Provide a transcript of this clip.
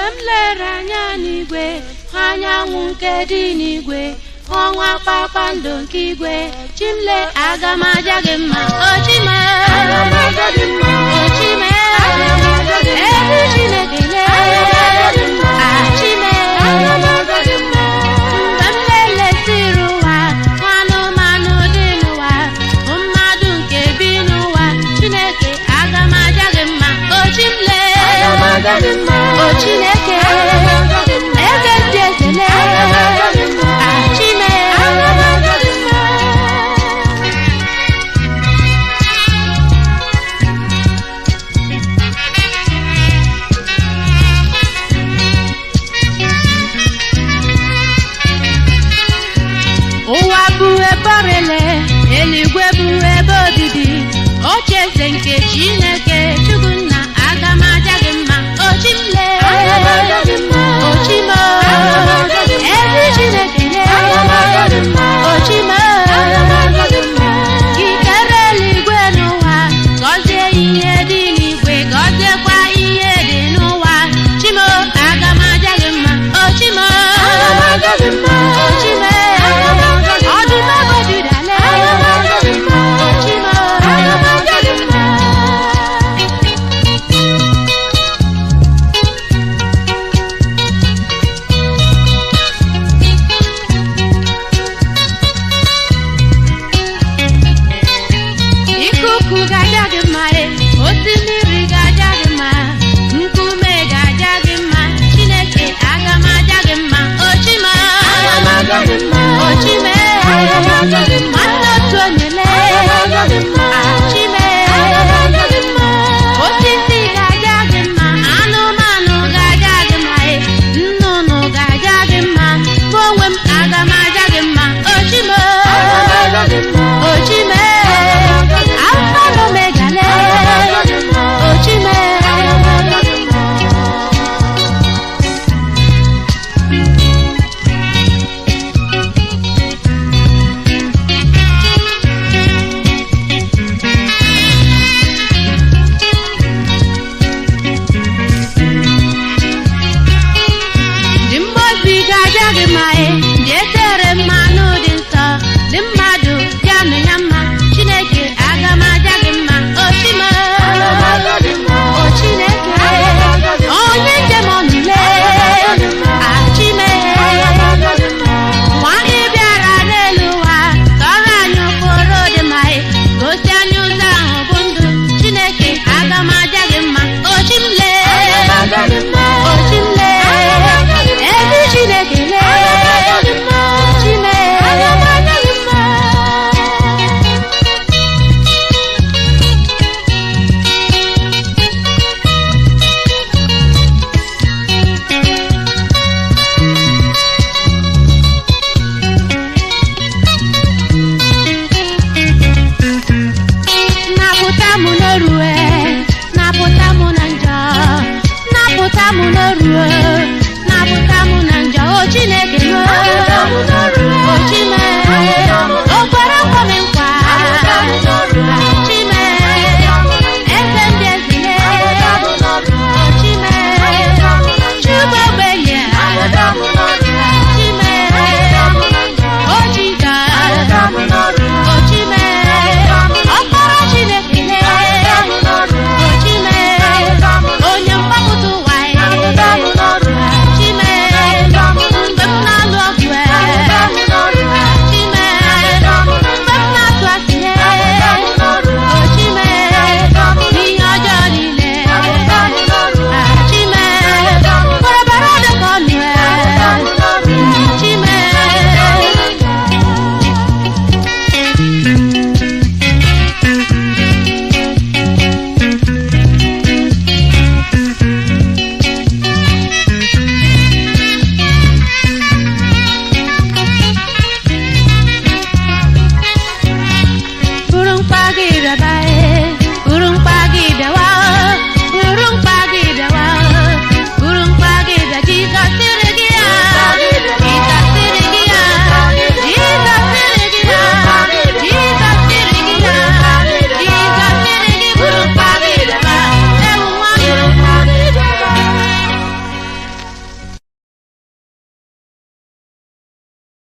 Mgbe m lere anya n'igwe, anyanwụ nke dị n'igwe, ọnwa kpakpando nke igwe, chimle aga m aja gị mma, o chime, o chime, ezi Chineke lee, achime. Mgbe m lelesiri ụwa, anụmanụ dị n'ụwa, mmadụ nke bi n'ụwa, Chineke aga m aja gị mma, o chimle, o Chineke, eze ndị eze lee, achime. Ụwa bụ ebe orele, eluigwe bụ ebe obibi, ocheeze nke Chineke, Chukwu nna, aga m aja gị mma, o chimle, o chime, ezi Chineke lee, o chime, gị kere eluigwe n'ụwa, gọzie ihe dị n'igwe, gọziekwa ihe dị n'ụwa, chimo, aga m aja gị mma, o chimo, o chime, ọdụm ebe Juda lee, o chimo. Ikuku ga-aja gị mma e, osimiri ga-aja gị mma, nkume ga-aja gị mma, Chineke aga m aja gị mma, o chima, o chime, nwanne otu onye lee, achime, osisi ga-aja gị mma, anụmanụ ga-aja gị mma e, nnụnụ ga-aja gị mma, mụ onwe m aga m aja gị mma, o chime, o chime. Alpha and Omega lee, o chime. Ndị mmụọ ozi ga-aja gị mma e, ndị etere mmanụ dị nsọ, ndị mmadụ bịanụ ya mma, Chineke aga m aja gị mma, o chime, o Chineke, onye njem ọnụle, achime, nwa ị bịara n'elu ụwa, tọrọ anyị ụkpụrụ dị mma e, gosi anyị ụzọ ahụ bụ ndụ, Chineke aga m aja gị mma, o chimle, o chimle, ezi Chineke lee, chime. Napụta mụ n'orue, napụta mụ na njọ, napụta mụ n'orue,